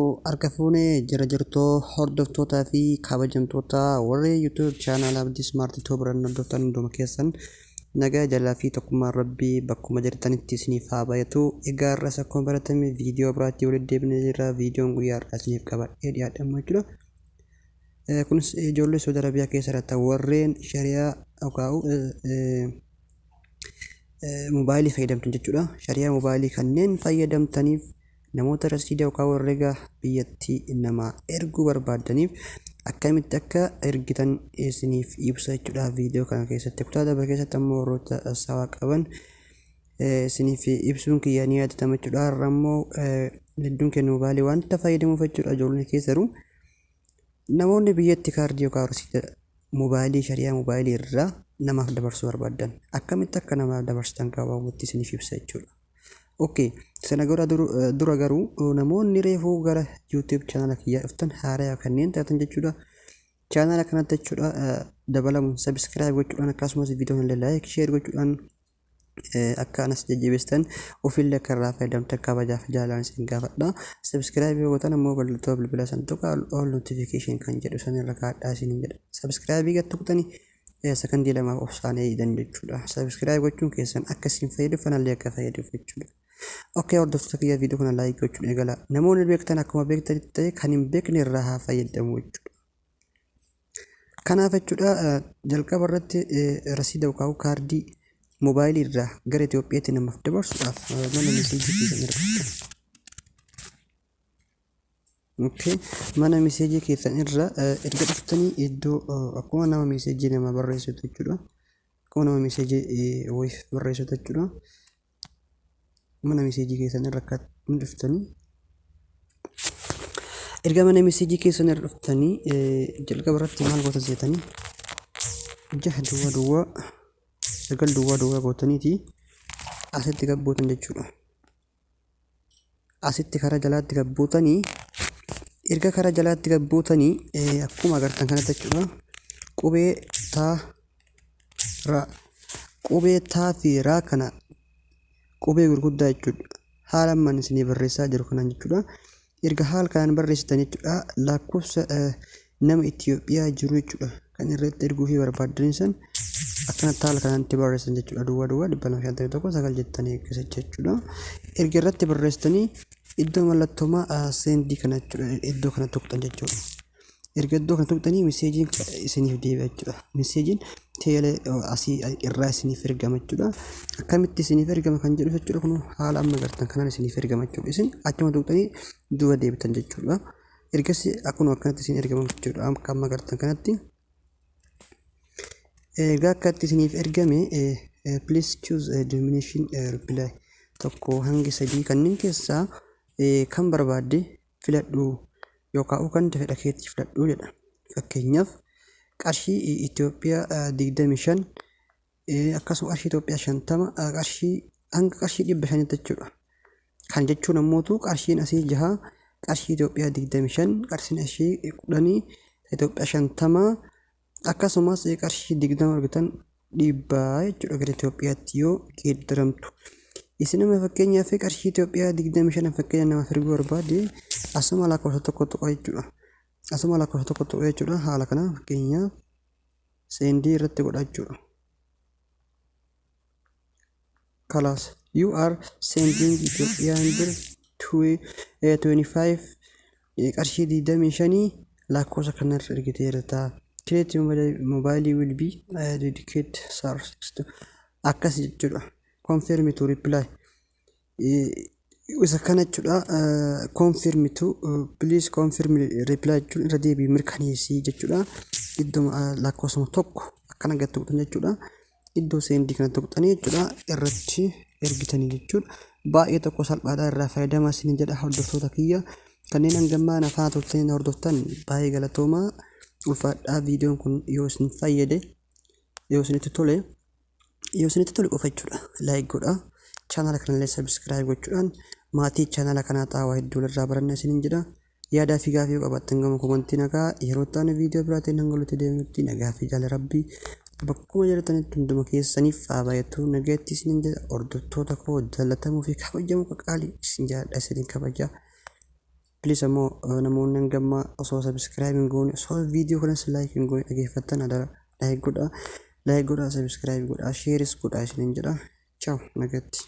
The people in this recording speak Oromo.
Harka fuunee jira jirtoo hordoftootaa fi kabajamtoota warri YouTube channel Abdii Smart Tube irraan hordoftan hunduma keessan, nagaa jalaa fi tokkummaan Rabbii bakkuma jirtanitti isiniif haa baay'atu. Egaa har'as akkuma baratame viidiyoo biraatti walitti deebinee jirra. Viidiyoon guyyaa har'aa isiniif qabadhee dhiyaadhamu jechuudha. Kunis ijoollee Saudi Arabiyaa keessa jiraatan warreen shari'aa yookaan mobaayilii fayyadamtan jechuudha. Shari'aa mobaayilii kanneen fayyadamtaniif, namoota rasiida yookaan herrega biyyattii namaa erguu barbaadaniif akkamitti akka ergitan isiniif ibsa jechuudha viidiyoo kana keessatti. Kutaa darbe keessatti ammoo warroota sawaa qaban isiniif ibsuun kiyya ni yaadatama jechuudha. Har'a ammoo hedduun keenya mobaayilii wanta fayyadamuuf jechuudha, ijoolleen keessa jiru. Namoonni biyyatti kaardii yookaan rasiida mobaayilii shari'aa mobaayilii irraa namaaf dabarsuu barbaadan akkamitti akka namaaf dabarsitan gabaabumatti isiniif ibsa jechuudha. Okay, sana gara dura garuu namoonni reefuu gara YouTube channel kiyyaa dhuftan, haaraa kanneen taatan jechuudha. Channel kanatti jechuudha dabalamuun subscribe gochuudhaan, akkasumas viidiyoo illee like, share gochuudhaan akka anas jajjabeessitan, ofillee akka irraa fayyadamtan kabajaaf jaalaan isin gaafadha. Subscribe yoo gootan ammoo mallattoo bilbila san tuqa, all notification kan jedhu san irra kaadhaa isin jedha. Subscribe gatti kutanii sakandii 2f obsaan eeyyidan jechuudha. Subscribe gochuun keessan akka isin fayyadu, fanallee akka fayyaduuf jechuudha. Okay, hordoftoota kiyya, viidiyoo kana like gochuun eegala. Namoonni beektan akkuma beektanitti ta'e, kan hin beekne irraa haa fayyadamu jechuudha. Kanaaf jechuudha, jalqaba irratti rasiida yookaan kaardii moobaayilii irraa gara Itoophiyaatti namaaf dabarsuudhaaf mana meseejii keessan irra dhuftan. Okay. Mana meseejii keessan irra erga dhuftanii, iddoo akkuma nama meseejii nama barreessitu jechuudha. Akkuma nama meseejii wayiif barreessitu jechuudha. Mana meseejii keessan irra akka dhuftanii, erga mana meseejii keessan irra dhuftanii, jalqaba irratti maal gootan seetanii? 6 duwwaa duwwaa 9 duwwaa duwwaa gootaniiti asitti gabbuutan jechuudha. Asitti karaa jalaatti gabbuutanii, erga karaa jalaatti gabbuutanii, akkuma agartan kanatti jechuudha. Qubee taa, raa, qubee taa fi raa kana qubee gurguddaa jechuudha. Haala ammaan isinii barreessaa jiru kanaan jechuudha. Erga haala kanaan barreessitan jechuudha, lakkoofsa nama Itoophiyaa jiru jechuudha. Kan irratti erguu fi barbaaddan san akkanatti haala kanaan itti barreessan jechuudha. Duwwaa duwwaa 251 9 jettanii eeggisa jechuudha. Erga irratti barreessitanii, iddoo mallattoomaa send kana jechuudha. Iddoo kana tuqxan jechuudha. Erga iddoo kana tuqxanii, miseejiin isiniif deebi'a jechuudha. Miseejiin teelee asii irraa isiniif ergama jechuudha. Akkamitti isiniif ergama kan jedhu jechuudha, kun haala amma agartan kanaan isiniif ergama jechuudha. Isin achuma tuqxanii duuba deebitan jechuudha. Ergasii akkuma akkanatti isin ergama jechuudha. Akka amma agartan kanatti. Egaa akkatti isiniif ergame, "Please choose a denomination reply", 1 hanga 3 kanneen keessaa kan barbaadde filadhu yookaan kan fedha keetti filadhu jedha. Fakkeenyaaf qarshii Itoophiyaa 25, akkasuma qarshii Itoophiyaa 50, qarshii hanga qarshii 500tti jechuudha. Kan jechuun ammootu qarshiin asii jaha qarshii Itoophiyaa 25, qarshiin asii 10 Itoophiyaa 50, akkasumas qarshii 20 argatan 100 jechuudha gara Itoophiyaatti yoo geeddaramtu. Isin amma fakkeenyaaf qarshii Itoophiyaa 25 fakkeenya namaaf erguu barbaade, asuma lakkoofsa tokko tuqa jechuudha. Asuma lakkoofsa tokko tuqa jechuudha. Haala kana fakkeenyaaf send irratti godha jechuudha. Kalaas, you are sending Ethiopian birr 25, qarshii 25 lakkoofsa kanarra ergiteerta. Credit mobile will be dedicate SAR akkas jechuudha. Confirm to reply isa kana jechuudha. Confirm to, please confirm reply jechuun irra deebii mirkaneessii jechuudha. Iddoo lakkoofsuma tokko akkana gad tuqxan jechuudha. Iddoo send kana tuqxanii jechuudha, irratti ergitanii jechuudha. Baay'ee tokko salphaadha, irraa fayyadamaa isin jedha. Hordoftoota kiyya kanneen hangammaa na faana turtanii hordoftan, baay'ee galatoomaa, ulfaadhaa. Viidiyoon kun yoo isin fayyade, yoo isinitti tole qofa jechuudha, like godhaa. Chaanala kanallee subscribe gochuudhaan maatii chaanala kanaa xaawaa hedduu irraa baranna isiniin jedha. Yaadaa fi gaafii yoo qabaattan gama komantii nagaa. Yeroo ta'an viidiyoo biraatiin hanga walitti deemnutti, nagaa fi jaala Rabbii bakkuma jirtanitti hunduma keessaniif haa baay'atu. Nagaatti isiniin jedha. Hordoftoota koo jaalatamuu fi kabajamoo qaqaalii, isin jaalladha, isiniin kabaja. Please ammoo namoonni hangammaa osoo subscribe hin goone, osoo viidiyoo kanas like hin goone dhageeffattan, adara like godhaa, like godhaa, subscribe godhaa, share is godhaa isiniin jedha. Ciao, nagatti.